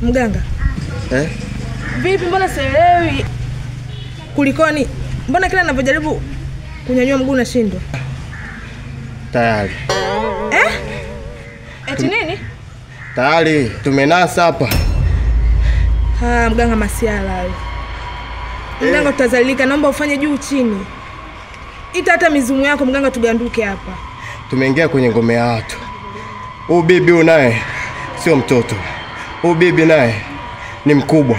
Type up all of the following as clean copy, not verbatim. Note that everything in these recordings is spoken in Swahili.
Mganga. Eh? Vipi, mbona sielewi? Kulikoni? Mbona kila ninapojaribu kunyanyua mguu nashindwa? Tayari. Eh? Eti nini? Tayari tumenasa hapa. Ah, mganga masiala hayo. Mganga tutazalilika, naomba ufanye juu chini. Ita hata mizimu yako mganga, tuganduke hapa. Tumeingia kwenye ngome ya watu. Huyu bibi unaye sio mtoto. Huyu bibi naye ni mkubwa.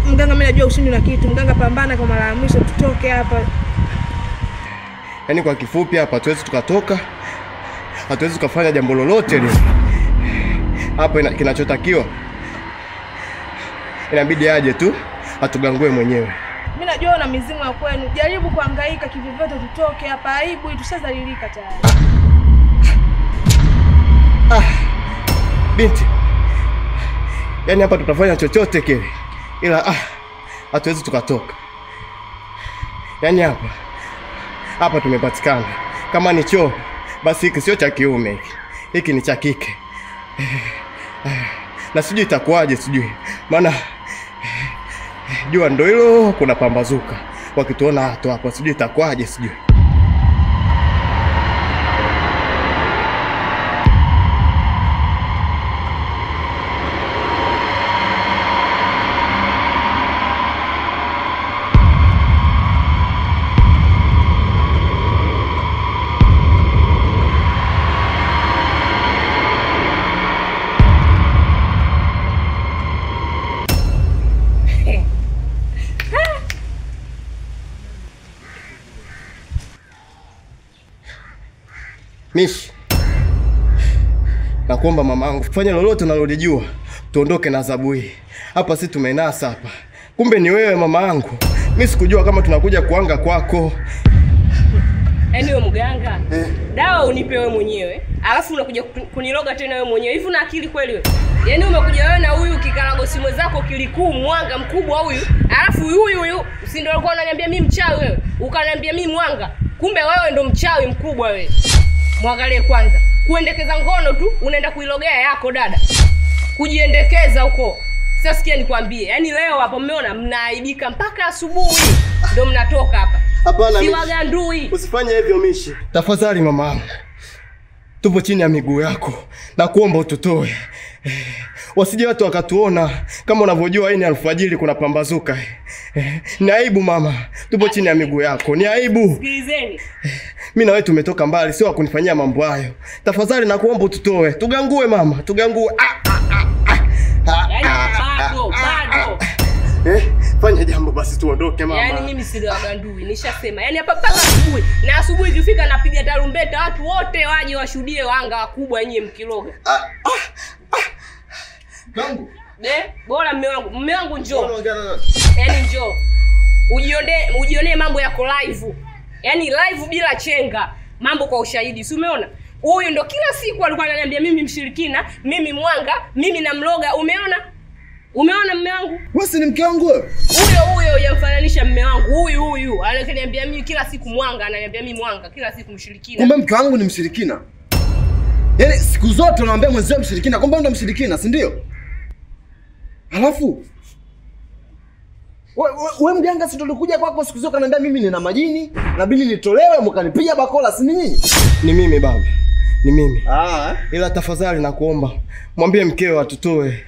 Mganga, mimi najua ushindi na kitu. Mganga, pambana kwa mara ya mwisho tutoke hapa. Yaani kwa kifupi hapa hatuwezi tukatoka. Hatuwezi tukafanya jambo lolote lile. Hapo kinachotakiwa inabidi aje tu atugangue mwenyewe. Mimi najua una mizimu ya kwenu. Jaribu kuhangaika kivyovyote tutoke hapa. Aibu hii, tushazalilika tayari. Binti. Yaani hapa tutafanya chochote kile. Ila hatuwezi tukatoka. Yaani hapa tumepatikana. Kama ni choo basi hiki sio cha kiume hiki. Hiki ni cha kike. Na sijui itakuwaje sijui. Maana jua ndo hilo kuna pambazuka. Wakituona watu hapa sijui itakuwaje sijui. Mishi, nakuomba mamangu, fanya lolote unalolijua, tuondoke na adhabu hii. Hapa sisi tumenasa hapa. Kumbe ni wewe mamangu. Mimi sikujua kama tunakuja kuanga kwako. Yaani wewe mganga, dawa unipe wewe mwenyewe, alafu unakuja kuniloga tena wewe mwenyewe. Hivi una akili kweli wewe? Yaani umekuja wewe na huyu kikaragosi mwenzako kilikuu mwanga mkubwa huyu, alafu huyu huyu si ndio alikuwa ananiambia mimi mchawi wewe? Ukaniambia mimi mwanga. Kumbe wewe ndo mchawi mkubwa wewe. Mwangalie kwanza. Kuendekeza ngono tu unaenda kuilogea yako dada. Kujiendekeza huko. Sasa sikia nikwambie, yaani leo hapa mmeona mnaaibika mpaka asubuhi ndio mnatoka hapa. Hapana, siwagandui. Usifanye hivyo Mishi. Tafadhali mama. Tupo chini ya miguu yako. Nakuomba ututoe. Wasije watu wakatuona. Kama unavyojua hii ni alfajiri kuna pambazuka. Ni aibu mama. Tupo chini ya miguu yako. Ni aibu. Sikilizeni. Mimi na wewe tumetoka mbali, sio wakunifanyia mambo hayo. Tafadhali nakuomba ututoe. Tugangue mama, tugangue. Yaani bado. Fanya jambo basi tuondoke mama. Yaani mimi siwagandui, nishasema. Yaani hapa mpaka asubuhi. Na asubuhi ikifika napiga tarumbeta watu wote waje washuhudie wanga wakubwa nyinyi mkiloga. Gangu. Bora mume wangu. Mume wangu njoo. Yaani njoo. Ujionee mambo yako live. Yaani live bila chenga. Mambo kwa ushahidi. Si umeona? Huyu ndo kila siku alikuwa ananiambia mimi mshirikina, mimi mwanga, mimi namloga. Umeona? Umeona mume wangu? Wewe si ni mke wangu wewe? Huyo huyo hujamfananisha mume wangu. Huyu huyu ananiambia mimi kila siku mwanga, ananiambia mimi mwanga, kila siku mshirikina. Kumbe mke wangu ni mshirikina. Yaani siku zote unaambia mwenzio mshirikina, kumbe ndo mshirikina, si ndio? Alafu wewe mganga, si tulikuja kwako siku zote kaniambia mimi nina majini, nabidi nitolewe, mkanipiga bakola, si ninyi? Ni mimi baba. Ni mimi. Ila tafadhali nakuomba mwambie mkeo atutoe.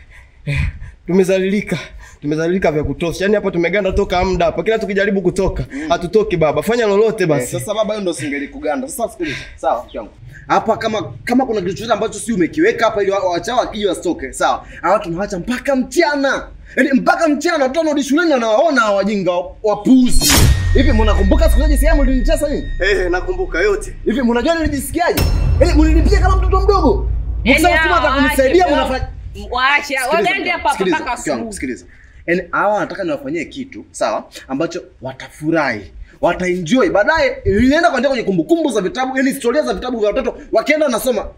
Tumezalilika. Tumezalilika vya kutosha. Yaani hapa tumeganda toka muda hapa. Kila tukijaribu kutoka, hatutoki baba. Fanya lolote basi. Sasa baba hiyo ndio singeli kuganda. Sasa sikiliza. Sawa mke wangu. Hapa kama kuna kitu chochote ambacho si umekiweka hapa ili wachawi wakija wasitoke. Sawa. Hawa tunawaacha mpaka mchana. Yaani mpaka mchana watoto wanarudi shuleni wanawaona wajinga wapuzi. Hivi mnakumbuka siku moja sehemu nilinicheza nini? Nakumbuka yote. Hivi mnajua nilijisikiaje? Yaani mlinipiga kama mtoto mdogo. Mkisema sema atakunisaidia mnafanya waache wagande hapa hapa mpaka asubuhi. Sikiliza. Yaani hawa nataka niwafanyie kitu, sawa? Ambacho watafurahi, wataenjoy. Baadaye ilienda kuandika kwenye kumbukumbu za vitabu, yaani historia za vitabu vya watoto wakienda wanasoma.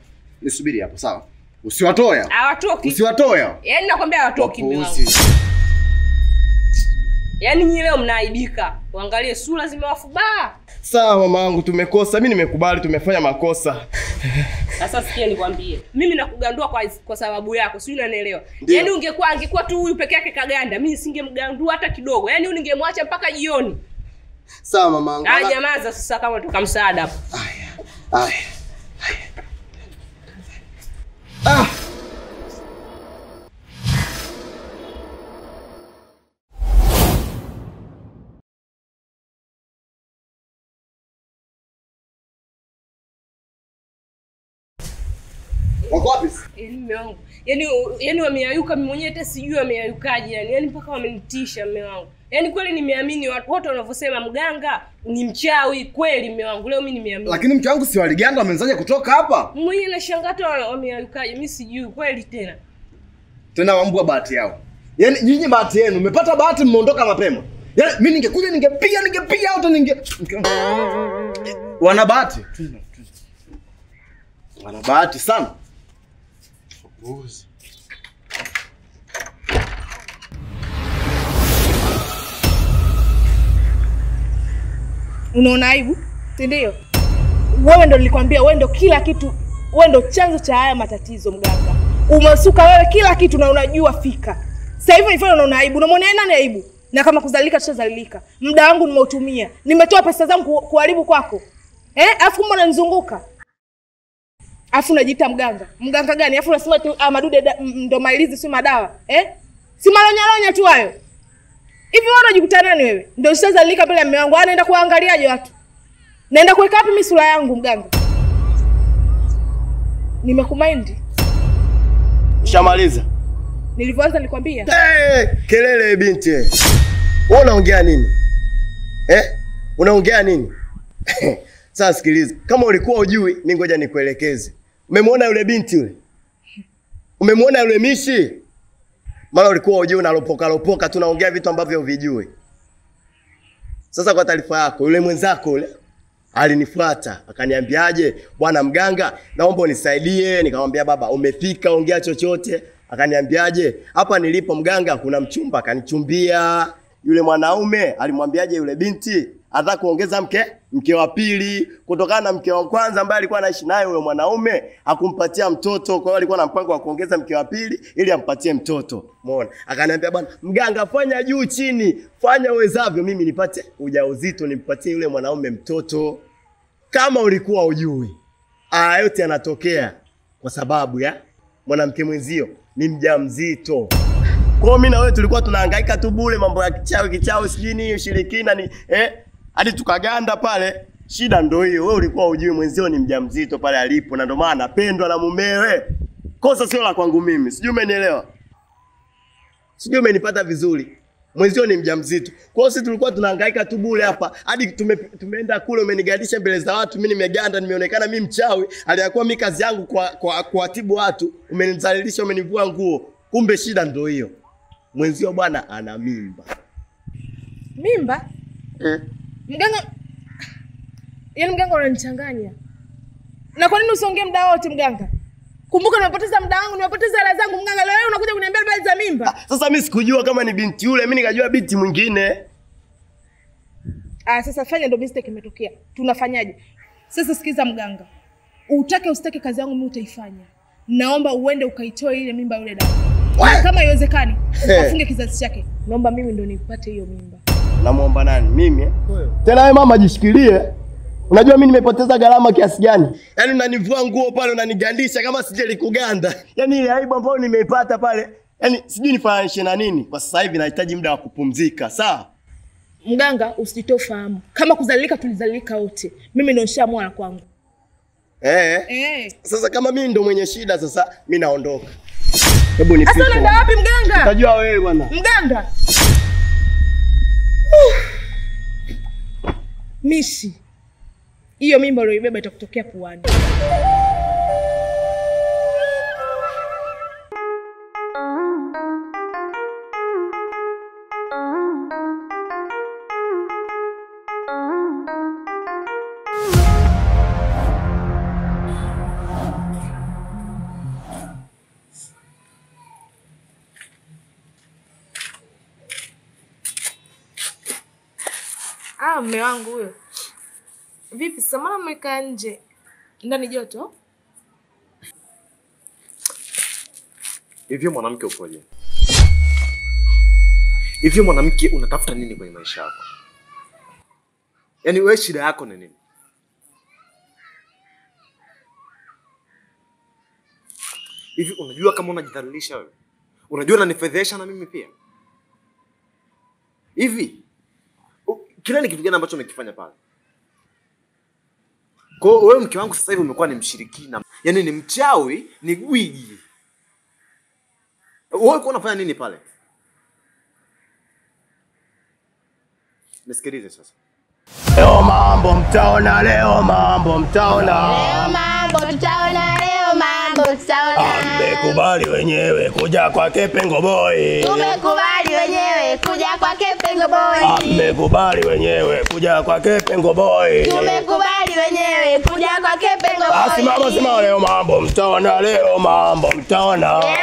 Nisubiri hapo, sawa? Usiwatoe. Hawatoki. Usiwatoe. Yaani nakwambia hawatoki mimi wangu. Yaani nyinyi leo mnaaibika. Uangalie sura zimewafubaa. Sawa mama wangu, tumekosa. Mimi nimekubali tumefanya makosa. Sasa sikia nikwambie. Mimi nakugandua kwa sababu yako. Sijui unanielewa. Yaani angekuwa tu huyu peke yake kaganda, mimi nisingemgandua hata kidogo. Yaani huyu ningemwacha mpaka jioni. Sawa mama wangu. Ah, nyamaza sasa kama unataka msaada hapo. Haya. Haya. Ah. Wako wapi? Mume wangu. Yaani wameayuka, mimi mwenyewe hata sijui wameayukaje yani. Yaani mpaka wamenitisha mume wangu. Yaani kweli nimeamini watu wote wanavyosema mganga ni mchawi kweli mume wangu. Leo mimi nimeamini. Lakini mke wangu si waliganda wameanzaje kutoka hapa? Mwenyewe nashangaa tu wameayukaje, mimi sijui kweli tena. Tena wambwa bahati yao. Yaani nyinyi bahati yenu, mmepata bahati mmeondoka mapema. Yaani mimi ningekuja ningepiga auto ninge. Wana bahati. Wana bahati sana. Uzi. Unaona aibu? Si ndio? Wewe ndo nilikwambia, wewe ndo kila kitu, wewe ndo chanzo cha haya matatizo mganga. Umesuka wewe kila kitu na unajua fika. Sasa hivi ifanye unaona aibu. Unamwonea nani aibu? Na kama kuzalilika tushazalilika. Muda wangu nimeutumia. Nimetoa pesa zangu kuharibu kwako. Afu mbona unanizunguka? Afu unajiita mganga. Mganga gani? Afu unasema tu madude ndo mailizi si madawa. Si malonya lonya tu hayo. Hivi wewe unajikuta nani wewe? Ndio ushazalilika mbele ya mume wangu. Anaenda kuangaliaje watu? Naenda kuweka wapi mimi sura yangu mganga? Nimekumind. Ushamaliza? Nilivyoanza nilikwambia. Kelele binti. Wewe unaongea nini? Unaongea nini? Sasa sikiliza. Kama ulikuwa hujui, mimi ngoja nikuelekeze. Umemwona yule binti yule? Umemwona yule mishi? Maana ulikuwa hujui, unalopoka lopoka, tunaongea vitu ambavyo huvijui. Sasa kwa taarifa yako, yule mwenzako yule alinifuata, akaniambiaje, bwana mganga, naomba unisaidie. Nikamwambia baba, umefika ongea chochote. Akaniambiaje, hapa nilipo mganga kuna mchumba akanichumbia. Yule mwanaume alimwambiaje yule binti? Anataka kuongeza mke wa pili kutokana na mke wa kwanza ambaye alikuwa anaishi naye yule mwanaume hakumpatia mtoto, kwa hiyo alikuwa na mpango wa kuongeza mke wa pili ili ampatie mtoto. Umeona? Akaniambia bwana mganga, fanya juu chini, fanya uwezavyo mimi nipate ujauzito nimpatie yule mwanaume mtoto. Kama ulikuwa hujui, haya yote yanatokea kwa sababu ya mwanamke mwenzio ni mjamzito. Kwa hiyo mimi na wewe tulikuwa tunahangaika tu bure mambo ya kichawi sijui nini ushirikina ni hadi tukaganda pale. Shida ndio hiyo, wewe ulikuwa hujui mwenzio ni mjamzito pale alipo, na ndio maana anapendwa na mumewe. Kosa sio la kwangu mimi. Sijui umenielewa? Sijui umenipata vizuri. Mwenzio ni mjamzito. Kwa hiyo sisi tulikuwa tunahangaika tu bure hapa hadi tumeenda kule, umenigandisha mbele za watu, mimi nimeganda, nimeonekana mimi mchawi, aliyakuwa mimi kazi yangu kwa kuwatibu watu, umenizalilisha, umenivua nguo. Kumbe shida ndio hiyo. Mwenzio bwana ana mimba. Mimba? Mganga, yaani mganga unanichanganya. Na kwa nini usiongee muda wote mganga? Kumbuka nimepoteza muda wangu, nimepoteza hela zangu mganga. Leo wewe unakuja kuniambia habari za mimba. Sasa mimi sikujua kama ni binti yule, mimi nikajua binti mwingine. Sasa fanya ndo mistake imetokea. Tunafanyaje? Sasa sikiza mganga. Utake usitake kazi yangu mimi utaifanya. Naomba uende ukaitoe ile mimba yule dada. Kama haiwezekani, afunge kizazi chake. Naomba mimi ndo nipate hiyo mimba. Unamuomba nani? Mimi? Tena wewe mama jishikilie. Unajua mimi nimepoteza gharama kiasi gani? Yaani unanivua nguo pale unanigandisha kama sijelikuganda. Yaani ile aibu ambayo nimeipata pale Yaani sijui nifananishe na nini. Kwa sasa hivi nahitaji muda wa kupumzika, sawa? Mganga, usitofahamu. Kama kuzalilika tulizalilika wote. Mimi ndo nishaamua la kwangu. Sasa kama mimi ndo mwenye shida sasa mimi naondoka. Hebu nipishe. Sasa unaenda wapi mganga? Utajua wewe bwana. Mganga. Mishi. Hiyo mimba uliyoibeba itakutokea puani. Ah, mume wangu huyo. Vipi sasa mbona mmekaa nje? Ndani joto? Hivyo mwanamke ukoje? Hivyo mwanamke unatafuta nini kwenye maisha yako? Yaani wewe shida yako ni nini? Hivi unajua kama unajidhalilisha wewe? Unajua unanifedhesha na mimi pia? Hivi kila ni kitu gani ambacho umekifanya pale? Kwa wewe mke wangu sasa hivi umekuwa ni mshirikina. Yaani ni mchawi, ni gwiji. Wewe ulikuwa unafanya nini pale? Nisikilize sasa. Leo mambo mtaona, leo mambo mtaona. Leo mambo mtaona, leo mambo mtaona. Amekubali wenyewe kuja kwake Pengo Boy. Tumekubali wenyewe kuja kwake Pengo Boy. Amekubali wenyewe kuja kwake Pengo Boy. Tumekubali wenyewe kuja kwake Pengo Boy. Simama simama, leo mambo mtaona, leo mambo mtaona. Leo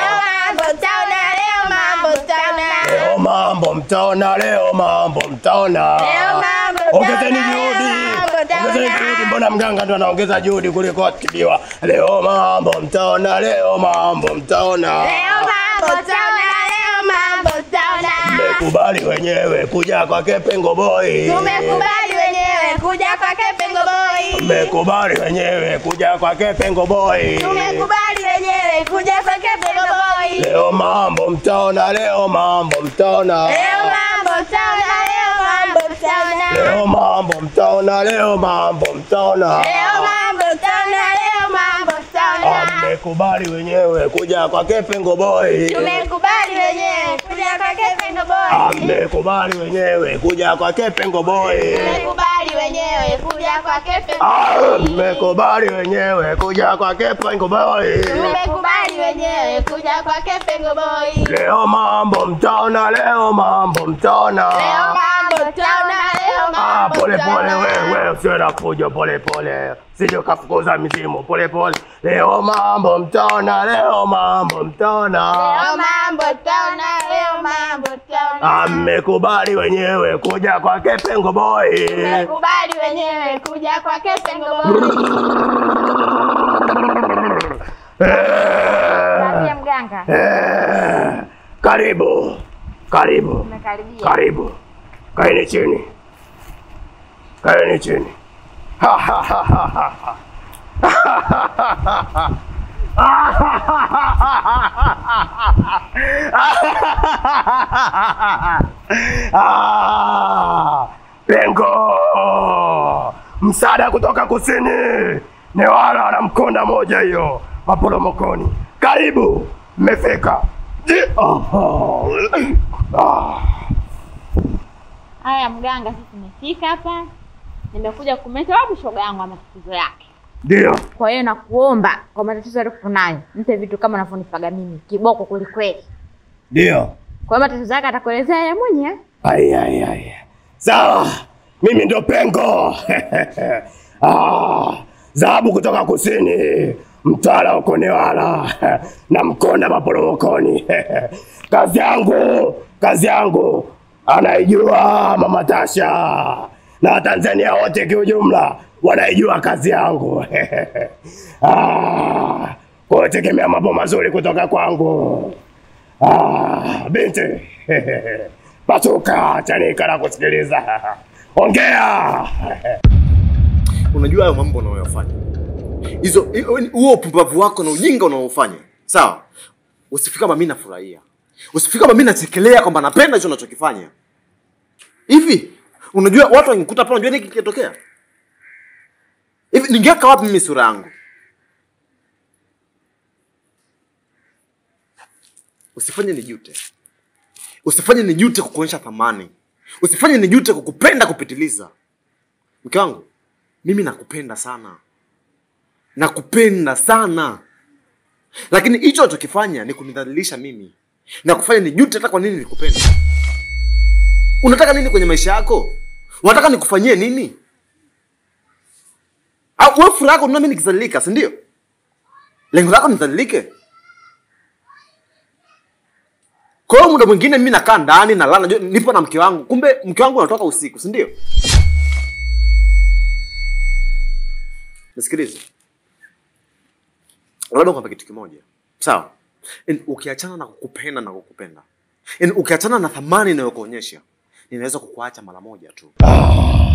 mambo mtaona, leo mambo mtaona. Leo mambo mtaona, leo mambo mtaona. Leo mambo mtaona. Ongezeni juhudi. Ongezeni juhudi, mbona mganga ndo anaongeza juhudi kuliko atibiwa. Leo mambo mtaona, leo mambo mtaona. Leo mambo mtaona, leo mambo mtaona. Tumekubali wenyewe kuja kwake Pengo Boy. Tumekubali wenyewe kuja kwake Pengo Boy. Tumekubali wenyewe kuja kwake Pengo Boy. Tumekubali wenyewe kuja kwake Pengo Boy. Leo mambo mtaona, leo mambo mtaona. Leo mambo mtaona, leo mambo mtaona. Leo mambo mtaona, leo mambo mtaona. Leo mambo mtaona, leo mambo mtaona. Tumekubali wenyewe kuja kwake Pengo Boy. Tumekubali wenyewe kuja kwake Pengo Boy. Tumekubali wenyewe kuja kwake Pengo Boy. Tumekubali wenyewe kuja kwake Pengo Boy. Tumekubali wenyewe kuja kwake Pengo Boy. Tumekubali wenyewe kuja kwake Pengo Boy. Leo mambo mtaona, leo mambo mtaona. Leo mambo mtaona, leo mambo. Pole pole wewe, usiwe na fujo, pole pole. Sije ukafukuza mizimu, pole pole. Leo mambo mtaona, leo mambo mtaona. Leo mambo mtaona, leo mambo mtaona. Amekubali wenyewe kuja kwake Pengo Boy. Tumekubali wenyewe kuja kwake Pengo Boy. Ndiye mganga. Karibu. Karibu. Karibu. Kaeni chini. Kaeni chini. Ha ha ha ha ha. Pengo, msaada kutoka kusini ni wala na mkonda moja hiyo maporomokoni. Karibu, mmefika. Haya mganga, sisi tumefika hapa. Nimekuja kumleta wapi shoga yangu ama matatizo yake. Ndio. Kwa hiyo nakuomba kwa matatizo aliyokuwa nayo, mpe vitu kama unavyonipaga mimi, kiboko kweli kweli. Ndio. Kwa hiyo matatizo yake atakuelezea yeye mwenyewe. Ai ai ai. Sawa. Mimi ndo Pengo. Dhahabu kutoka kusini, Mtwara huko Newala na Mkonda maporomokoni. Kazi yangu anaijua Mama Tasha na Tanzania wote kiujumla wanaijua kazi yangu. Kwa tegemea mambo mazuri kutoka kwangu. Binti. Pasuka, chanika na kusikiliza. Ongea. Unajua hayo mambo unayofanya, hizo huo upumbavu wako na ujinga unaofanya, sawa? Usifika kama mimi nafurahia. Usifikiri kwamba mimi nachekelea kwamba napenda hicho unachokifanya. Hivi unajua watu wangekuta pale, unajua nini kingetokea? Hivi ningeweka wapi mimi sura yangu? Usifanye nijute. Usifanye nijute kukuonyesha thamani. Usifanye nijute kukupenda kupitiliza. Mke wangu, mimi nakupenda sana. Nakupenda sana. Lakini hicho unachokifanya ni kunidhalilisha mimi na kufanya nijute hata kwa nini nilikupenda. Unataka nini kwenye maisha yako? Unataka nikufanyie nini? Au wewe furaha yako unaona mimi nikizalilika, si ndio? Lengo lako nidhalilike? Kwa hiyo muda mwingine mimi nakaa ndani na lala, nipo na mke wangu. Kumbe mke wangu anatoka usiku, si ndio? Nisikilize. Labda kwa kitu kimoja. Sawa? Ukiachana na kukupenda na kukupenda. Ukiachana na thamani inayokuonyesha, ninaweza kukuacha mara moja tu.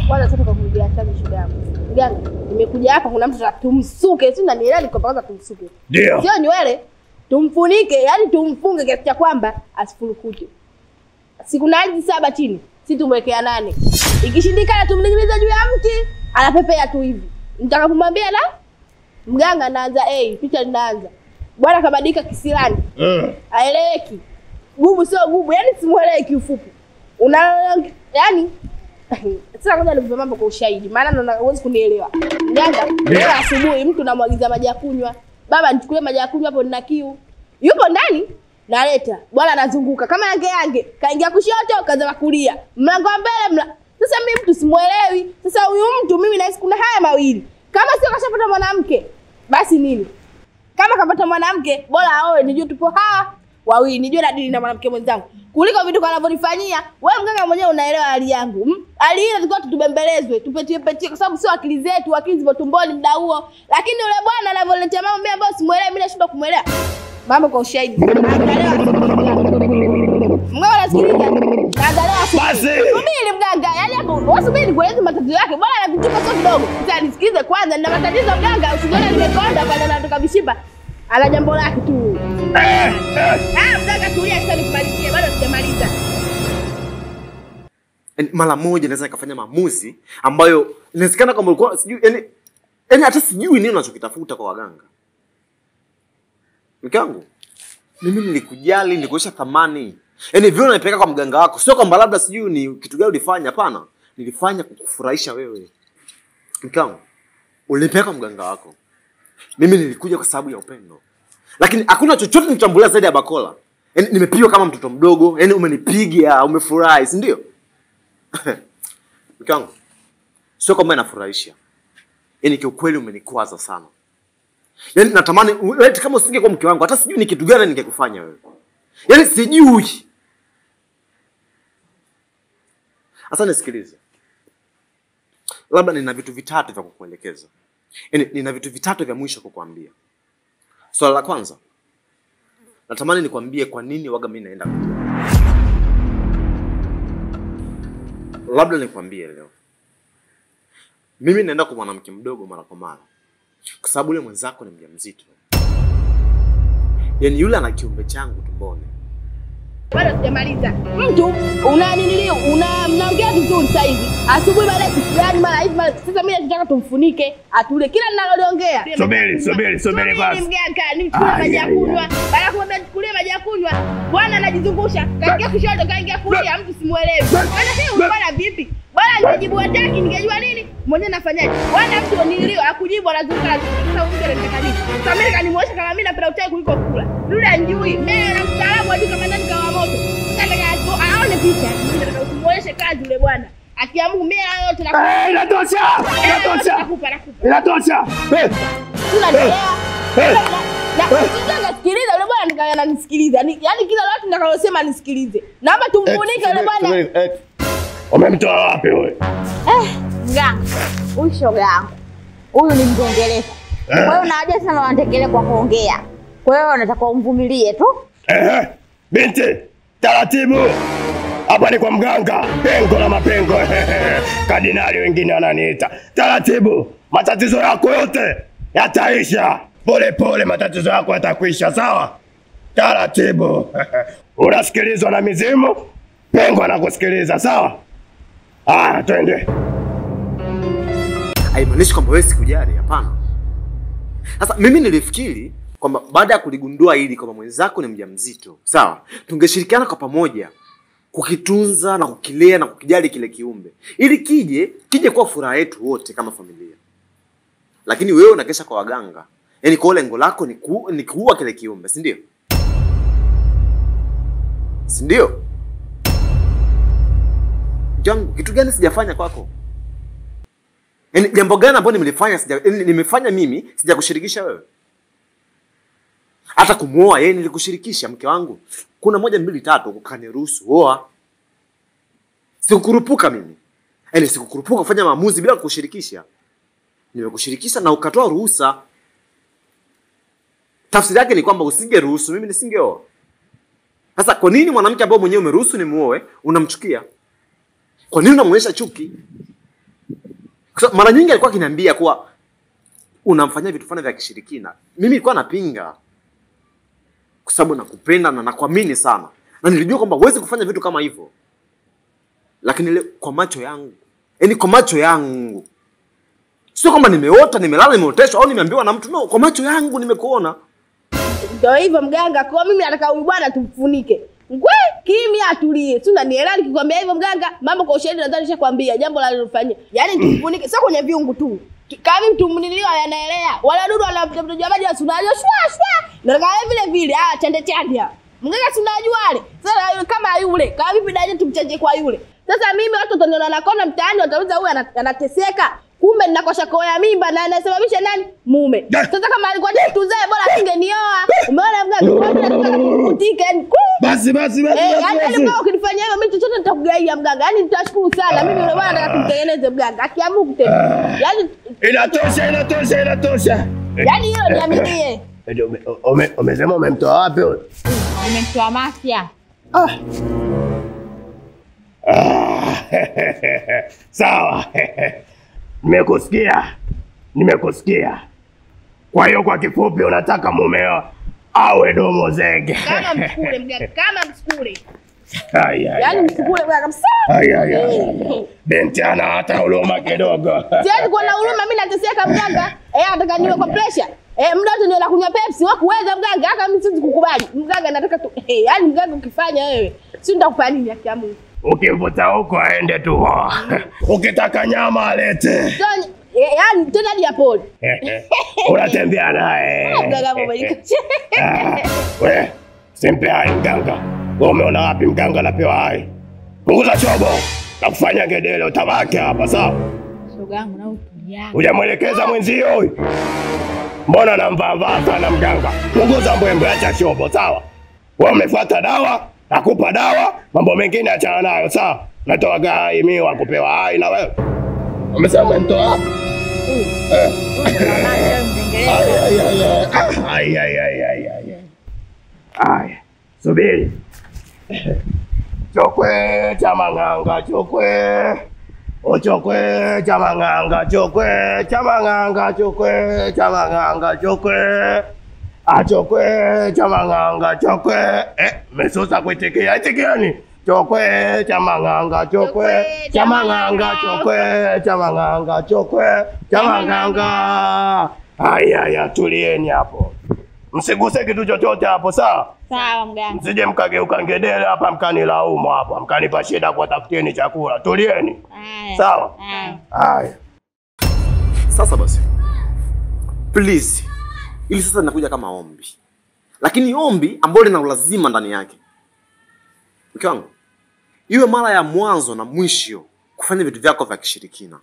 Kwanza sasa tukakurudia chanzo shoga yangu. Mganga, nimekuja hapa kuna mtu tumsuke, si unanielewa ni kwanza tumsuke. Ndio. Sio nywele, tumfunike, yani tumfunge kiasi cha kwamba asifurukute. Siku na 7 chini, si tumwekea 8. Ikishindikana tumningilize juu ya mti, anapepea tu hivi. Nitakapomwambia na mganga anaanza picha linaanza. Bwana kabadilika kisilani. Aeleweki. Gubu sio gubu, yani simuelewi kiufupi. Una yani sasa kwanza nikupe mambo kwa ushahidi, maana naona huwezi kunielewa. Mganga, leo asubuhi mtu namwagiza maji ya kunywa. Baba nichukulie maji ya kunywa hapo nina kiu. Yupo ndani? Naleta. Bwana anazunguka kama yange yange, kaingia kushoto, kaza kulia. Mlango wa mbele Sasa mimi mtu simuelewi. Sasa huyu mtu mimi nahisi kuna haya mawili. Kama sio kashapata mwanamke, basi nini? Kama kapata mwanamke, bora aoe, nijue tupo hawa wawili, nijue na dili na mwanamke mwenzangu. Kuliko vitu anavyonifanyia, wewe mganga mwenyewe unaelewa hali yangu. Hali ile tulikuwa tutubembelezwe, tupetie petie kwa sababu sio akili zetu, akili zipo tumboni muda huo. Lakini yule bwana anavyoletea mambo mimi ambayo simuelewi, mimi nashindwa kumuelewa. Mambo kwa ushahidi. Mganga anasikiliza. Naangalia Basi. Subiri mganga, yaani hapo wasubiri nikueleze matatizo yake. Bwana anavituka sio kidogo. Sasa nisikilize kwanza, nina matatizo mganga, usijione nimekonda pale natoka mishipa. Ana jambo lake tu. Mganga tulia sasa nikumalizie, bado sijamaliza. Mara moja naweza nikafanya maamuzi ambayo inawezekana kama ulikuwa sijui, yani hata sijui nini unachokitafuta kwa waganga. Mke wangu, mimi nilikujali, nilikuonyesha thamani. Yaani vile unanipeleka kwa mganga wako, sio kwamba labda sijui ni kitu gani ulifanya, hapana. Nilifanya kukufurahisha wewe. Mke wangu, ulipeleka kwa mganga wako. Mimi nilikuja kwa sababu ya upendo. Lakini hakuna chochote nilitambulia zaidi ya bakola. Yaani nimepigwa kama mtoto mdogo, yaani umenipiga, umefurahi, si ndio? Mke wangu, sio kwamba inafurahisha. Yaani kiukweli umenikwaza sana. Yaani natamani kama usingekuwa mke wangu, hata sijui ni kitu gani ningekufanya wewe. Yaani sijui. Sasa nisikilize. Labda nina vitu vitatu vya kukuelekeza. Yaani nina vitu vitatu vya mwisho kukuambia. Swala la kwanza, natamani nikwambie kwa nini waga mimi naenda kujua. Labda nikwambie leo. Mimi naenda kwa mwanamke mdogo mara kwa mara. Kwa sababu yule mwenzako ni mjamzito. Yaani yule ana kiumbe changu tumboni. Bado sijamaliza. Mtu una nini una mnaongea vizuri sasa hivi. Asubuhi baada ya kisilani mara hivi mara sasa mimi nataka tumfunike, atule kila ninaloliongea. Subiri basi. Mganga, nichukue maji ya kunywa. Baada ya kumwambia nichukulie maji ya kunywa, bwana anajizungusha. Kaingia kushoto, kaingia kulia, mtu simuelewi. Bwana hii bwana vipi? Bwana ningejibu hataki, ningejua nini? Mwenyewe nafanyaje? Bwana mtu nilio akujibu anazunguka sasa mtu anataka nini? Sasa mimi kanimuosha kama mimi napenda utai kuliko kula. Yule anjui. Mimi na mtaalamu ajui kama nani kawa moto. Sasa nataka aone picha. Mimi nataka kumuonyesha kazi yule bwana. Akia Mungu mimi hayo yote nakupa. Inatosha. Inatosha. Nakupa. Inatosha. Tunaendelea. Na mganga sikiliza yule bwana ananisikiliza. Yaani kila lolote nitakalosema nisikilize. Naomba tumfunike yule bwana. Umemtoa wapi wewe? Mganga, huyu shoga yangu. Huyu ni mgongeleko. Kwa hiyo unajua sana wanatekelea kwa kuongea. Kwa hiyo unataka umvumilie tu. Binti, taratibu. Hapa ni kwa mganga, pengo la mapengo. Kardinali wengine wananiita. Taratibu, matatizo yako yote yataisha. Pole pole matatizo yako yatakwisha, sawa? Taratibu. Unasikilizwa na mizimu, pengo anakusikiliza, sawa? Ah, twende. Haimaanishi kwamba wewe sikujali, hapana. Sasa mimi nilifikiri kwamba baada ya kuligundua hili kwamba mwenzako ni mjamzito, sawa? Tungeshirikiana kwa pamoja kukitunza na kukilea na kukijali kile kiumbe ili kije kwa furaha yetu wote kama familia. Lakini wewe unakesha kwa waganga. Yaani kwa lengo lako ni kuua kile kiumbe, si ndio? Si ndio? Jangu, kitu gani sijafanya kwako? Yaani jambo gani ambalo nimelifanya nimefanya mimi sijakushirikisha wewe? Hata kumuoa yeye nilikushirikisha mke wangu. Kuna 1 2 3 ukaniruhusu oa. Sikukurupuka mimi. Yaani sikukurupuka kufanya maamuzi bila kukushirikisha. Nimekushirikisha na ukatoa ruhusa. Tafsiri yake ni kwamba usingeruhusu mimi nisingeoa. Sasa kwa nini mwanamke ambaye mwenyewe umeruhusu nimuoe unamchukia? Kwa nini unamuonyesha chuki? Kwa mara nyingi alikuwa akiniambia kuwa unamfanyia vitu fulani vya kishirikina. Mimi nilikuwa napinga. Kwa sababu nakupenda na nakuamini sana. Na nilijua kwamba huwezi kufanya vitu kama hivyo. Lakini leo kwa macho yangu, yaani kwa macho yangu, sio kama nimeota, nimelala, nimeoteshwa au nimeambiwa na mtu, no, kwa macho yangu nimekuona. Ndio hivyo mganga, kwa mimi nataka huyu bwana tumfunike. Ngwe kimya atulie. Si unanielewa nikikwambia hivyo mganga? Mambo kwa ushahidi nadhani nishakwambia jambo la lilofanyia. Yaani tumfunike sio kwenye viungu tu. Kama mtu mnilio anaelea, wala dudu wala maji unajua shwa shwa. Na kama vile vile ah chande chande. Mganga si unajua wale. Sasa kama yule, kama vipi daje tumchanje kwa yule. Sasa mimi watu wataniona na kona mtaani watauliza huyu anateseka. Kumbe ninakosha koya mimba na anasababisha nani? Mume. Sasa kama alikuwa tuzae bora asingenioa. Umeona mganga? Nataka kukutike yani. Basi basi basi. Yaani mganga ukinifanyia hivyo mimi chochote nitakugaia mganga. Yaani nitashukuru sana. Mimi yule bwana nataka tumtengeneze mganga. Akiamua kutenda. Yaani inatosha inatosha inatosha. Yaani hiyo niaminie. Umesema umemtoa wapi wewe? Nimemtoa Mafia. Ah. Sawa. Nimekusikia. Nimekusikia. Kwa hiyo kwa kifupi unataka mumeo awe domo zege. Kama msukule mganga, kama msukule. Ai ai. Yaani msukule bwana kabisa. Ai ai ai. Binti ana hata huruma kidogo. Siwezi kuwa na huruma mimi nateseka mganga. Nataka niwe kwa pressure. Muda wote niwe nakunywa Pepsi, wewe kuweza mganga, hata mimi siwezi kukubali. Mganga nataka tu yaani mganga ukifanya wewe, si nitakupa nini haki ya Mungu. Ukimvuta huko aende tu. Ukitaka nyama alete. Yaani tena hadi ya pole. Unatembea naye. Mganga mbona? Wewe, simpe hai mganga. Wewe umeona wapi mganga anapewa hai? Punguza chobo na kufanya ngedele utabaki hapa sawa? Shoga yangu na utulia. Hujamuelekeza mwenzio huyu. Mbona anamvaa sana mganga? Punguza mbwembwe, acha chobo sawa? Wewe umefuata dawa, nakupa dawa, mambo mengine achana nayo sawa? Natoa hai mimi wa kupewa hai na wewe. Umesema umemtoa? Ai ai ai ai ai. Ai, subiri. Chokwe chamanganga chokwe. O chokwe chamanganga chokwe chamanganga chokwe chamanganga chokwe. A chokwe chamanganga chokwe. Mesosa kuitikia itikiani. Chokwe chamanganga chokwe chamanganga chokwe chamanganga chokwe chamanganga. Haya ya tulieni hapo. Msiguse kitu chochote hapo sawa? Sawa mganga. Msije mkageuka ngedere hapa mkanilaumu hapa, mkanipa shida kwa tafuteni chakula. Tulieni. Sawa? Haya. Sasa basi. Please. Ili sasa nakuja kama ombi. Lakini ombi ambalo lina ulazima ndani yake. Mke wangu, iwe mara ya mwanzo na mwisho kufanya vitu vyako vya kishirikina.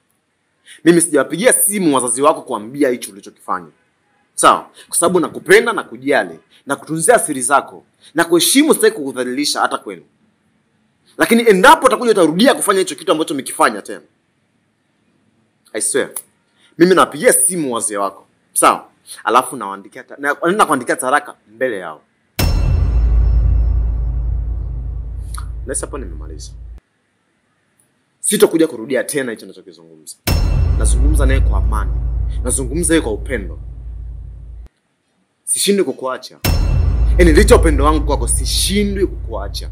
Mimi sijawapigia simu wazazi wako kuambia hicho ulichokifanya. Sawa? Kwa sababu nakupenda na kujali na kutunzia siri zako na kuheshimu, sitaki kukudhalilisha hata kwenu. Lakini endapo utakuja utarudia kufanya hicho kitu ambacho umekifanya tena, I swear, mimi nawapigia simu wazee wako. Sawa? Alafu nawaandikia na kuandikia taraka mbele yao. Na hapo nimemaliza. Sitokuja kurudia tena hicho ninachokizungumza. Nazungumza naye kwa amani. Nazungumza naye kwa upendo. Sishindi kukuacha. Yaani licha upendo wangu kwako sishindwi kukuacha.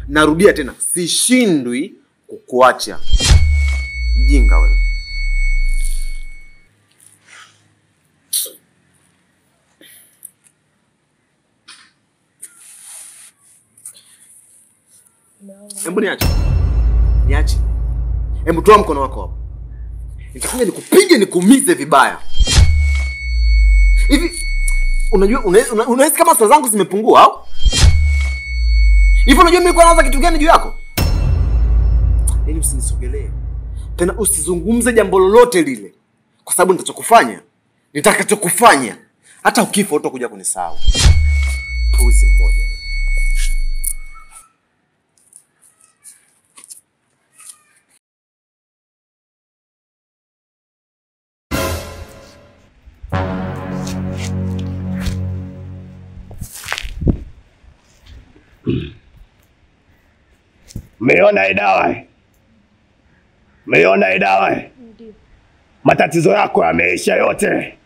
Narudia tena, sishindwi kukuacha. Mjinga wewe. Hebu niache. Niache. Hebu toa mkono wako hapo. Nitakuja nikupige nikuumize vibaya. Hivi unajua unahisi kama saa zangu zimepungua au? Hivi unajua mimi nilikuwa naanza kitu gani juu yako? Yaani usinisogelee. Tena usizungumze jambo lolote lile. Kwa sababu nitakachokufanya hata ukifa utakuja kunisahau. Puzi mmoja. Mmeiona hii dawa? Mmeiona hii dawa? Ndio. Matatizo yako yameisha yote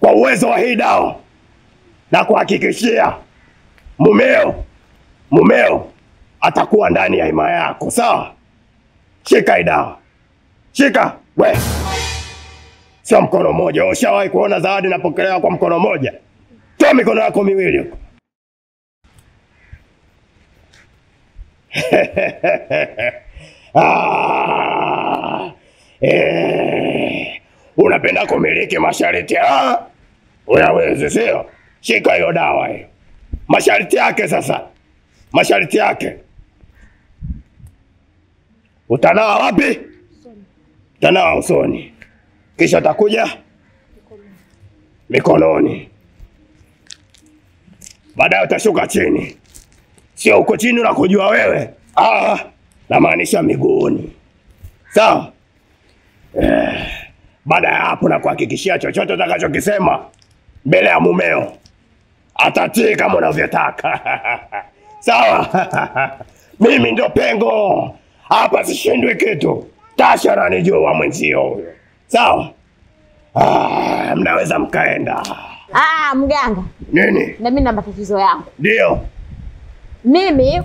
kwa uwezo wa hii dawa. Na kuhakikishia mumeo atakuwa ndani ya himaya yako, sawa? Shika hii dawa. Shika we. Sio mkono mmoja. Ushawahi kuona zawadi inapokelewa kwa mkono mmoja? Toa mikono yako miwili huko. Unapenda kumiliki masharti Unaweza sio? Shika hiyo dawa hiyo. Masharti yake sasa. Masharti yake. Utanawa wapi? Utanawa usoni. Kisha utakuja mikononi. Baadaye utashuka chini. Sio uko chini unakujua wewe. Namaanisha miguuni. Sawa? Baada ya hapo na kuhakikishia chochote utakachokisema mbele ya mumeo atatii kama unavyotaka. Sawa? Mimi ndo pengo. Hapa sishindwi kitu. Tasha ananijua mwenzio huyo. Sawa? Mnaweza mkaenda. Mganga. Nini? Na mimi na matatizo yangu. Ndio. Mimi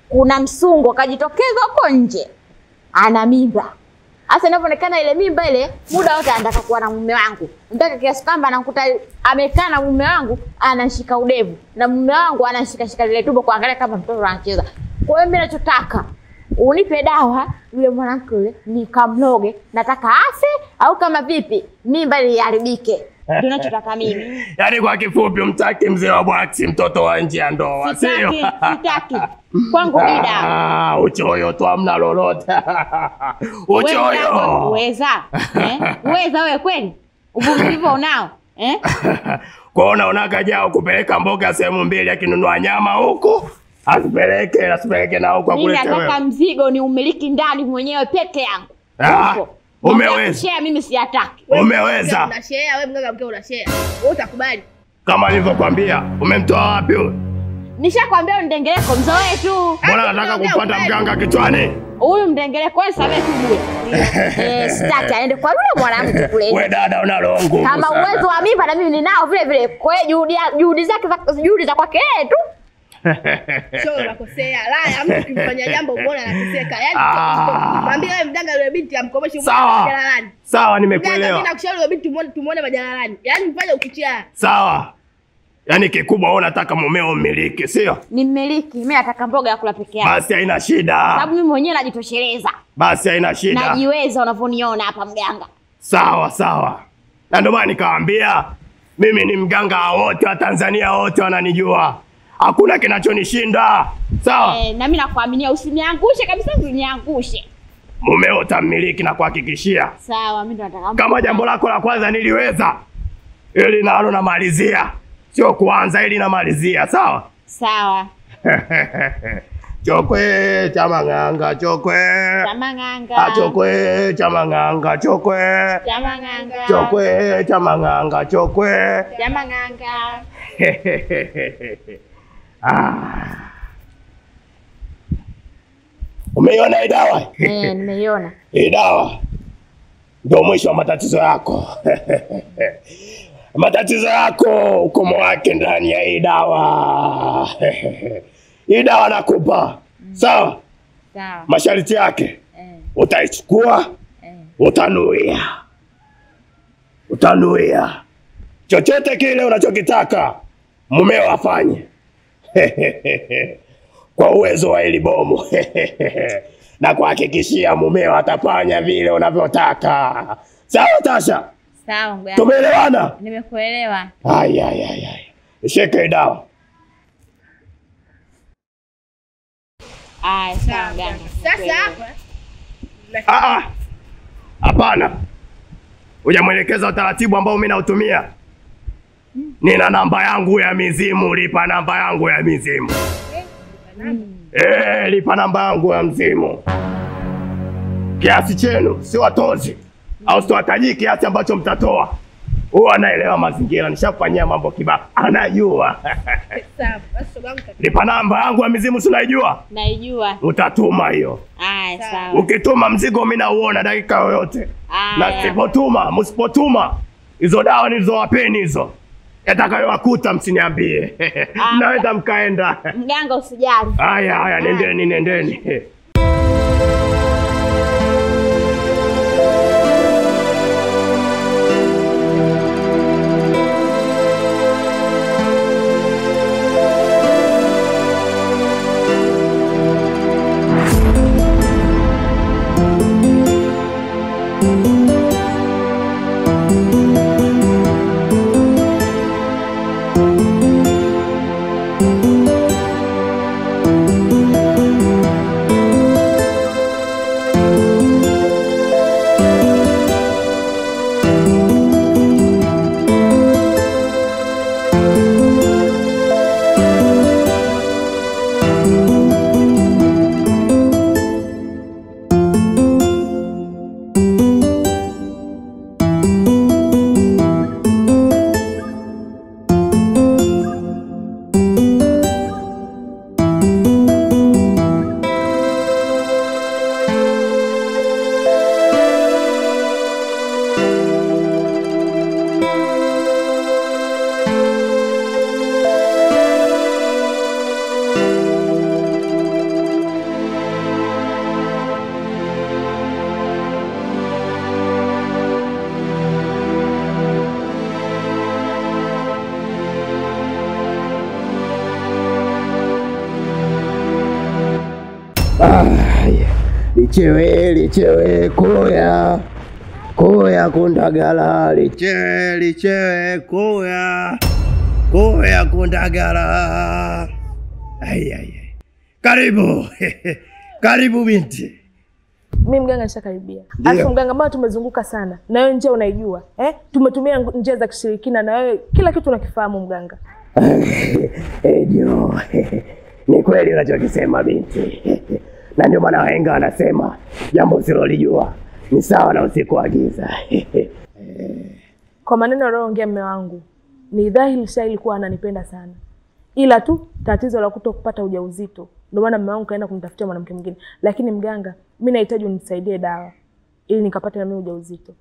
kuna msungu akajitokeza huko nje. Ana mimba. Sasa inavyoonekana ile mimba ile muda wote anataka kuwa na mume wangu. Nataka kiasi kwamba anakuta amekaa na mume wangu anashika udevu na mume wangu anashika shika lile tumbo kuangalia kama mtoto anacheza. Kwa hiyo mimi ninachotaka unipe dawa yule mwanamke yule nikamloge, nataka afe au kama vipi mimba iharibike. Ndio ninachotaka mimi. Yaani kwa kifupi umtaki mzee wa bwaksi mtoto wa nje ya ndoa, sio? Sitaki. Kwangu bida. Uchoyo tu hamna lolote. Uchoyo. Uweza? Uweza wewe kweli? Uvumilivu unao? Kwa hiyo unaona jao kupeleka mboga sehemu mbili, akinunua nyama huku asipeleke na huku akulete wewe. Mimi nataka mzigo ni umiliki ndani mwenyewe peke yangu. Umeweza. Share mimi siyataki. Umeweza. Una share wewe mganga, mke una share. Wewe utakubali. Kama nilivyokuambia, umemtoa wapi huyo? Nishakwambia mdengereko mzoe tu. Mbona nataka kumpata mganga kichwani? Huyu mdengereko wewe samehe tu bure. Sitaki aende kwa yule mwanamke kule. Wewe dada una roho ngumu. Kama uwezo wa mimba na mimi ninao vile vile. Kwa hiyo juhudi zake juhudi za kwake yeye tu. Sio unakosea. La, mtu ukimfanyia jambo umeona anateseka. Yaani mwambie wewe mganga yule binti amkomeshe majalalani. Sawa, nimekuelewa. Mimi nakushauri yule binti tumuone majalalani. Yaani mfanye ukichaa. Sawa. Yaani kikubwa wewe unataka mumeo umiliki, sio? Ni mmiliki. Mimi nataka mboga ya kula peke yangu. Basi haina shida. Sababu mimi mwenyewe najitosheleza. Basi haina shida. Najiweza unavyoniona hapa mganga. Sawa, sawa. Na ndio maana nikawaambia mimi ni mganga wote wa Tanzania, wote wananijua. Hakuna kinachonishinda. Sawa? Na mimi nakuaminia, usiniangushe kabisa, usiniangushe. Mumeo utamiliki na kuhakikishia. Sawa, mimi ndo nataka. Kama jambo lako la kwanza niliweza, ili nalo namalizia. Sio kuanza, ili namalizia, sawa? Sawa. Chokwe chamanganga chokwe. Chamanganga. Chokwe chamanganga chokwe. Chamanganga. Chokwe chamanganga chokwe. Chamanganga. Umeiona hii dawa? Nimeiona. Hii dawa ndio mwisho wa matatizo yako. Matatizo yako ukomo wake ndani ya hii dawa. Hii dawa nakupa. Sawa? Sawa. Masharti yake. Utaichukua, utanuia. Utanuia. Chochote kile unachokitaka mumeo afanye. Kwa uwezo wa hili bomu. Na kuhakikishia mumeo atafanya vile unavyotaka. Sawa Tasha? Sawa mganga. Tumeelewana? Nimekuelewa. Ai ai ai ai. Shika dawa. Ai, sawa mganga. Sasa hapa Hapana. Hujamuelekeza utaratibu ambao mimi nautumia. Nina namba yangu ya mizimu, lipa namba yangu ya mizimu. Lipa namba yangu ya mzimu. Kiasi chenu si watozi. Au siwatajii kiasi ambacho mtatoa. Huwa anaelewa mazingira, nishafanyia mambo kibao. Anajua. Sawa, basi shoga yangu. Lipa namba yangu ya mizimu si unaijua? Naijua. Utatuma hiyo. Aya, sawa. Ukituma mzigo mimi nauona dakika yoyote. Na sipotuma, msipotuma hizo dawa nilizowapeni hizo, yatakayowakuta msiniambie. Mnaweza mkaenda. Mganga usijali. Haya haya, nendeni nendeni. Lichewe lichewe koya koya kundagala, lichewe lichewe koya koya kundagala. Ai ai ai. Karibu. Karibu binti. Mimi mganga nishakaribia. Alafu mganga, mbona tumezunguka sana? Na wewe njia unaijua. Tumetumia njia za kishirikina na wewe kila kitu unakifahamu mganga. Jo. Ni kweli unachokisema binti. Na ndio maana wahenga wanasema jambo usilolijua ni sawa na usiku wa giza. Kwa maneno aliyoongea mume wangu, ni dhahiri shahiri kuwa ananipenda sana. Ila tu tatizo la kutokupata ujauzito. Ndio maana mume wangu kaenda kumtafutia mwanamke mwingine. Lakini mganga, mimi nahitaji unisaidie dawa ili nikapate na mimi ujauzito.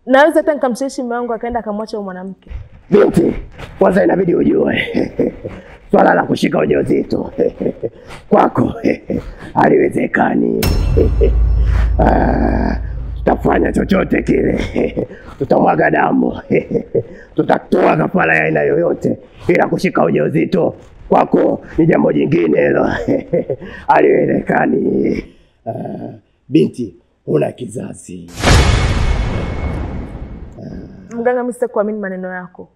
Naweza hata nikamshawishi mume wangu akaenda akamwacha huyo mwanamke. Binti, kwanza inabidi ujue swala la kushika ujauzito kwako haliwezekani. Tutafanya chochote kile, tutamwaga damu, tutatoa kafara ya aina yoyote, ila kushika ujauzito kwako ni jambo jingine hilo. Haliwezekani. Binti, una kizazi. Mganga, mimi sitakuamini maneno yako.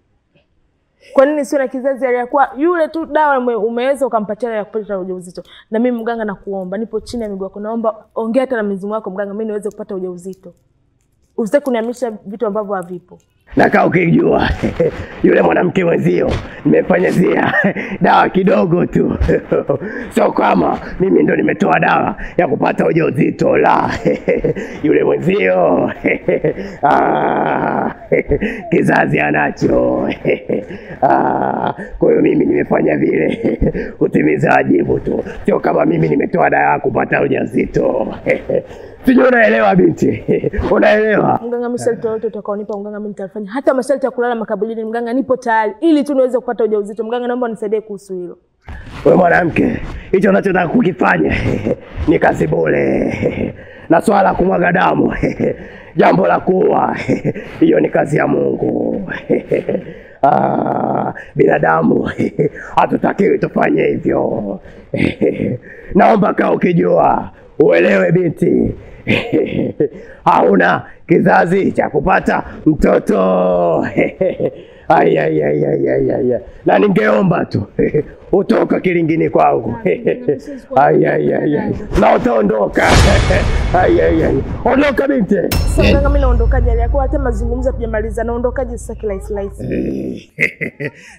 Kwa nini sio na kizazi aliyakuwa yule tu dawa umeweza ukampatia ya kupata ujauzito? Na mimi mganga nakuomba, nipo chini ya miguu yako, naomba ongea hata na mizimu yako mganga, mimi niweze kupata ujauzito. Usitaki kuniamisha vitu ambavyo havipo. Na kaa ukijua yule mwanamke mwenzio nimefanyia dawa kidogo tu. Sio kama mimi ndo nimetoa dawa ya kupata ujauzito, la. Yule mwenzio kizazi anacho. Kwa hiyo mimi nimefanya vile kutimiza wajibu tu. Sio kama mimi nimetoa dawa ya kupata ujauzito. Sijui unaelewa binti. Unaelewa? Mganga, masharti yote utakaonipa mganga mimi nitafanya. Hata masharti ya kulala makaburini mganga nipo tayari ili tu niweze kupata ujauzito. Mganga, naomba unisaidie kuhusu hilo. Wewe mwanamke, hicho unachotaka kukifanya ni kazi bure. Na swala kumwaga damu, jambo la kuwa, hiyo ni kazi ya Mungu. Binadamu hatutakiwi tufanye hivyo. Naomba kaa ukijua, uelewe binti. Hauna kizazi cha kupata mtoto. Ai ai ai ai ai. Na ningeomba tu utoka kilingini kwangu. Ai ai ai ai. Na utaondoka. Ai ai ai. Ondoka binti. Sasa mganga, mimi naondokaje? Yako hata mazungumzo hatujamaliza. Naondokaje sasa kirahisi rahisi?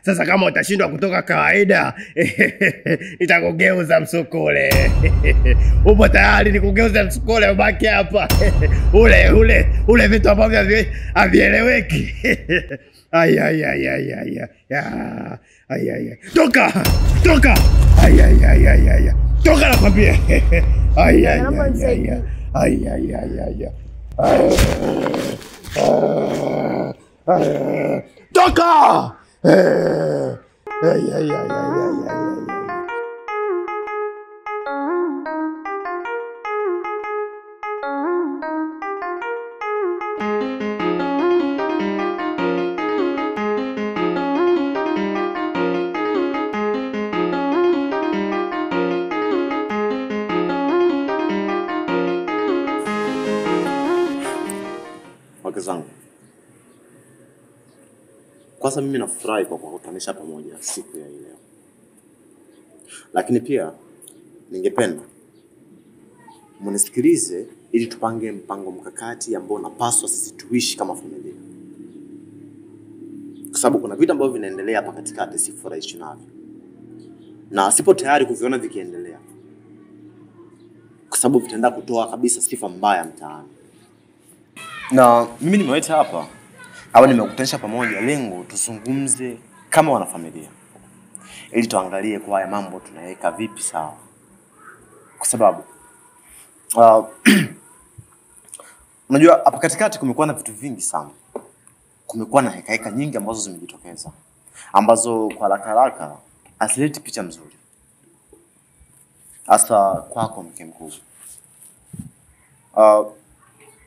Sasa kama utashindwa kutoka kawaida, nitakugeuza msukule. Upo tayari nikugeuza msukule ubaki hapa? Ule ule ule vitu ambavyo havieleweki. Ai ai ai ai ai. Ai ai. Toka! Toka! Ai ai ai ai ai. Toka nakwambia. Ai ai ai ai. Ai ai ai ai. Toka! Ai ai ai ai ai. Zangu. Kwanza mimi nafurahi kwa kuwakutanisha pamoja siku ya leo. Lakini pia ningependa mnisikilize ili tupange mpango mkakati ambao unapaswa sisi tuishi kama familia. Kwa sababu kuna vitu ambavyo vinaendelea hapa katikati sifurahishi navyo. Na sipo tayari kuviona vikiendelea. Kwa sababu vitaenda kutoa kabisa sifa mbaya mtaani. Na mimi nimeweta hapa au nimekutanisha pamoja lengo tuzungumze kama wanafamilia ili tuangalie kwa haya mambo tunaweka vipi sawa. Kwa sababu unajua hapa katikati kumekuwa na vitu vingi sana. Kumekuwa na heka nyingi ambazo zimejitokeza ambazo kwa haraka haraka hazileti picha mzuri. Hasa kwako mke mkubwa.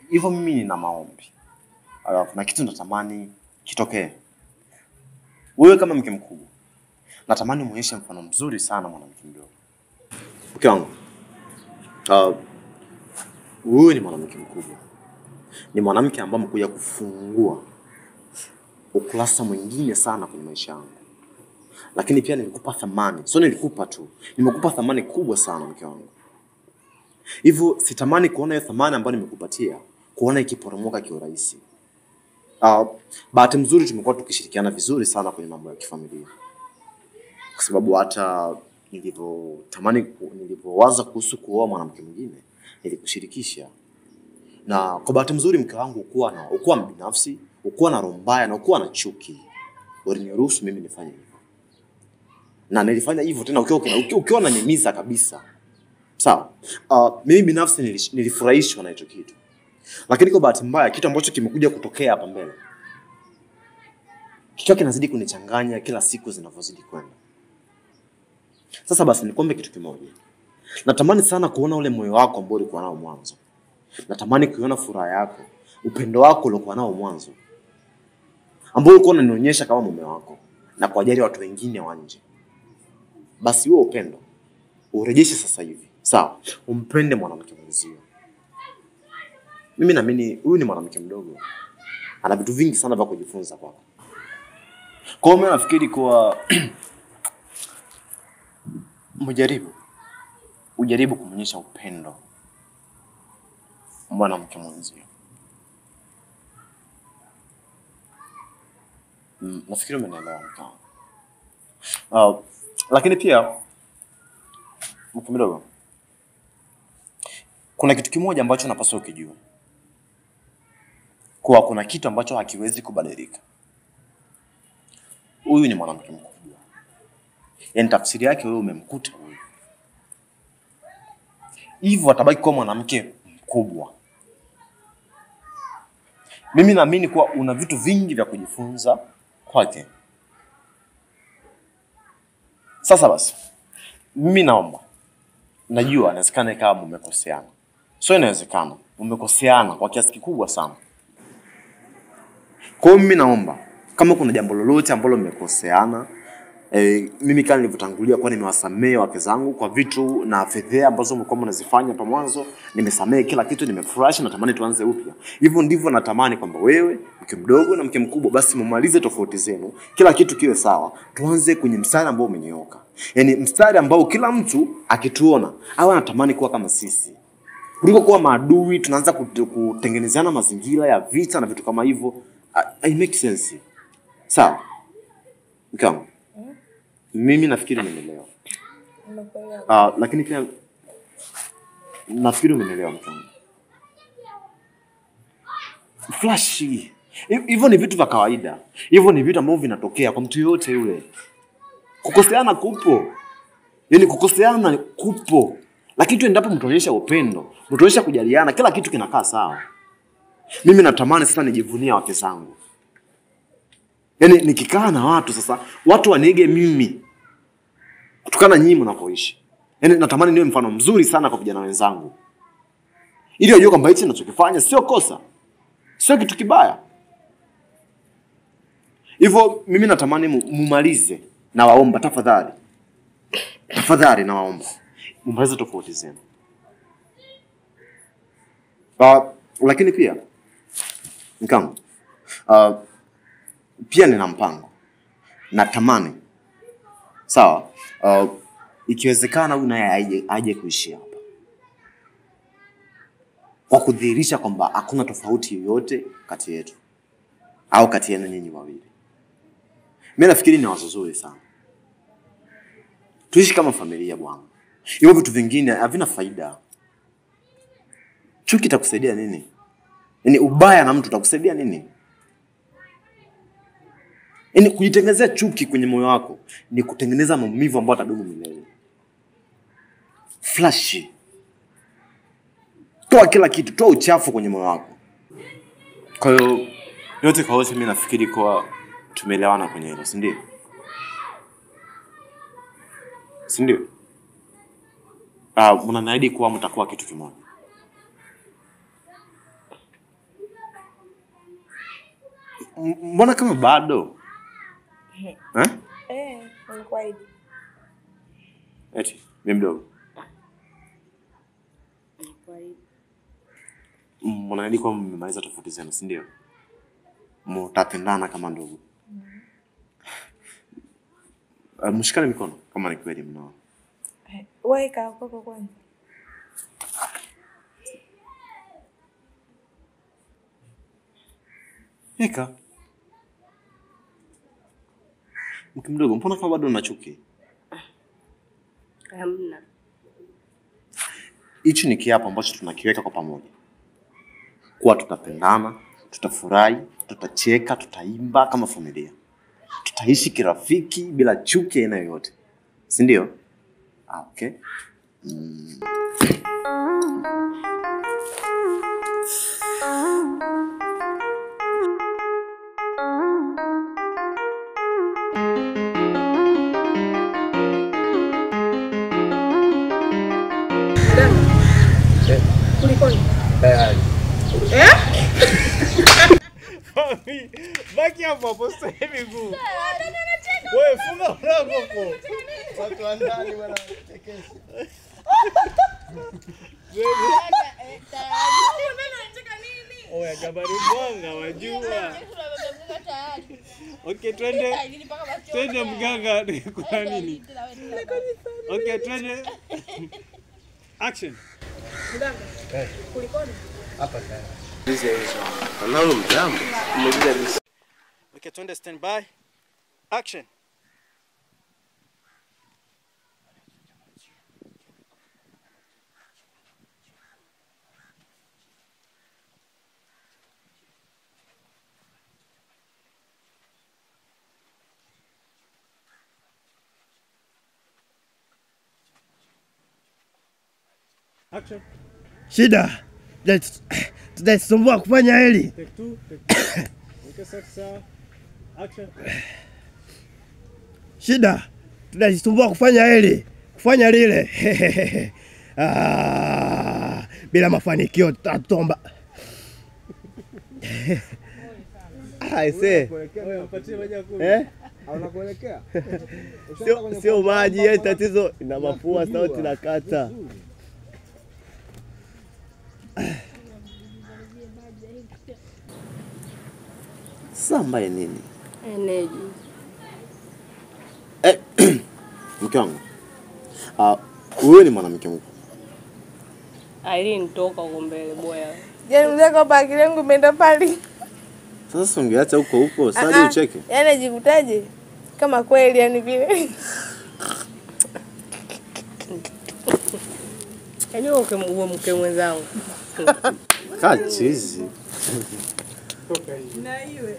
Hivyo mimi nina maombi. Alafu na kitu natamani kitokee. Wewe kama mke mkubwa, natamani muonyeshe mfano mzuri sana mwanamke mdogo. Mke wangu, wewe ni mwanamke mkubwa. Ni mwanamke ambaye amekuja kufungua ukurasa mwingine sana kwenye maisha yangu. Lakini pia nilikupa thamani. Sio nilikupa tu. Nimekupa thamani kubwa sana mke wangu. Hivyo sitamani kuona hiyo thamani ambayo nimekupatia kuona ikiporomoka kiurahisi. Bahati nzuri tumekuwa tukishirikiana vizuri sana kwenye mambo ya kifamilia. Kwa sababu hata nilivyowaza kuhusu kuoa mwanamke mwingine, nilikushirikisha. Na kwa bahati nzuri mke wangu ukuwa mbinafsi, ukuwa na roho mbaya na ukuwa na chuki. Uliniruhusu mimi nifanye hivyo. Na nilifanya hivyo tena ukiwa unanihimiza kabisa. Sawa. Mimi binafsi nilifurahishwa na hicho kitu. Lakini kwa bahati mbaya kitu ambacho kimekuja kutokea hapa mbele, kichwa kinazidi kunichanganya kila siku zinavyozidi kwenda. Sasa basi nikombe kitu kimoja. Natamani sana kuona ule moyo wako ambao ulikuwa nao mwanzo. Natamani kuona furaha yako, upendo wako uliokuwa nao mwanzo, ambao ulikuwa unanionyesha kama mume wako na kwa ajili ya watu wengine wa nje. Basi huo upendo urejeshe sasa hivi. Sawa, umpende mwanamke mwenzio. Mimi naamini huyu ni mwanamke mdogo. Ana vitu vingi sana vya kujifunza kwako. Kwa hiyo mimi nafikiri kwa ujaribu kumuonyesha upendo mwanamke mwenzio. Nafikiri umenielewa mkao. Lakini pia mke mdogo, kuna kitu kimoja ambacho unapaswa ukijue. Kwa kuna kitu ambacho hakiwezi kubadilika. Huyu ni mwanamke mkubwa. Yaani tafsiri yake wewe umemkuta huyu. Hivyo atabaki kuwa mwanamke mkubwa. Mimi naamini kuwa una vitu vingi vya kujifunza kwake. Sasa basi, mimi naomba, najua inawezekana kama mmekoseana. Sio inawezekana, mmekoseana kwa kiasi kikubwa sana. Kwa hiyo mimi naomba, kama kuna jambo lolote ambalo mmekoseana, mimi kama nilivyotangulia kwa nimewasamehe wake zangu kwa vitu na fedhea ambazo mlikuwa mnazifanya hapa mwanzo, nimesamehe kila kitu, nimefurahi, natamani tuanze upya. Hivyo ndivyo natamani kwamba wewe, mke mdogo na mke mkubwa, basi mumalize tofauti zenu, kila kitu kiwe sawa, tuanze kwenye mstari ambao umenyooka. Yaani mstari ambao kila mtu akituona au anatamani kuwa kama sisi. Kuliko kuwa maadui, tunaanza kutengenezeana mazingira ya vita na vitu kama hivyo. It makes sense. Sawa. Mke, mimi nafikiri umenielewa. Lakini pia nafikiri umenielewa mke wangu. Flashy. Hivyo ni vitu vya kawaida. Hivyo ni vitu ambavyo vinatokea kwa mtu yote yule. Kukoseana kupo. Yaani kukoseana kupo. Lakini tu endapo mtaonyesha upendo, mtaonyesha kujaliana, kila kitu kinakaa sawa. Mimi natamani sasa nijivunie wake zangu. Yaani nikikaa na watu sasa, watu waniige mimi. Kutokana nyinyi mnakoishi. Yaani natamani niwe mfano mzuri sana kwa vijana wenzangu. Ili wajue kwamba hichi ninachokifanya sio kosa. Sio kitu kibaya. Hivyo mimi natamani mumalize, na waomba tafadhali. Tafadhali na waomba. Mumalize tofauti zenu. Lakini pia mkangu, pia nina mpango. Natamani. Sawa? Ikiwezekana huyu naye aje kuishi hapa. Kwa kudhihirisha kwamba hakuna tofauti yoyote kati yetu au kati yenu nyinyi wawili. Mimi nafikiri ni wazo zuri sana. Tuishi kama familia bwana. Hivyo vitu vingine havina faida. Chuki itakusaidia nini? Yaani ubaya na mtu utakusaidia nini? Yaani kujitengenezea chuki kwenye moyo wako ni kutengeneza maumivu ambayo yatadumu milele. Flash. Toa kila kitu, toa uchafu kwenye moyo wako. Kwa hiyo yote kwa wote mimi nafikiri kwa tumeelewana kwenye hilo, si ndio? Si ndio? Mnaniahidi kuwa mtakuwa kitu kimoja. Mbona kama bado? Eh? Nilikuahidi. Eti, mimi mdogo. Nilikuahidi. Mnaniahidi kuwa mmemaliza tofauti zenu, si ndio? Mtapendana kama ndugu. Mshikane mikono kama ni kweli mnao. Weka kwako kwanza. Eka. Mke mdogo, mbona kama bado una chuki? Hamna. Hichi ni kiapo ambacho tunakiweka kwa pamoja. Kuwa tutapendana, tutafurahi, tutacheka, tutaimba kama familia. Tutaishi kirafiki bila chuki aina yoyote. Si ndio? Okay. Kulikoni? Tayari. Eh? Mami, baki hapo hapo sasa hivi miguu. Wewe funga mlango huko. Watu wa ndani wanachekesha. Oya gabari mwanga wajua. Okay, twende. Twende mganga kuna nini? Okay, twende. Action. Mganga. Kulikoni? Hapa tayari. Hizo hizo. Analo mjambo. Okay, twende stand by. Action. Action. Shida. Tunajisumbua kufanya hili. Take two, take two. Sasa action. Shida tunajisumbua kufanya hili, kufanya lile. Bila mafanikio tutatomba. Aise. Eh? Unakuelekea? Sio maji, yeye tatizo ina mafua, sauti na kata. Sasa mbaye nini? Energy. Mke wangu. Wewe ni mwanamke mkubwa. Irene toka huko mbele boya. Yaani mzee kwa akili yangu imeenda pale. Sasa ungeacha huko huko, sasa ucheke. Yaani ajikutaje? Kama kweli yani vile. Yaani wewe mke mwenzangu. Kachizi. Na iwe.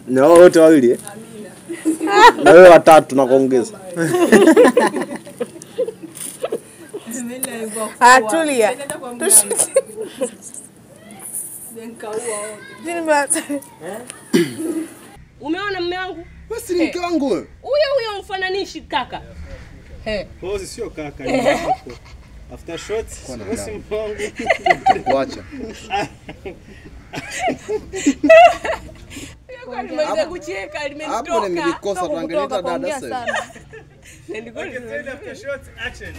Na wote wawili eh? Amina. Na wewe watatu na kuongeza. Tulia. Umeona mume wangu? Basi ni mke wangu wewe. Huyo huyo mfananishi kaka. Pose sio kaka ni wako. After shot si mwangu. Kuacha. Nimeweza kucheka limenitoka. Hapo nimelikosa tuangalie dada sasa. Ndio. After shot action.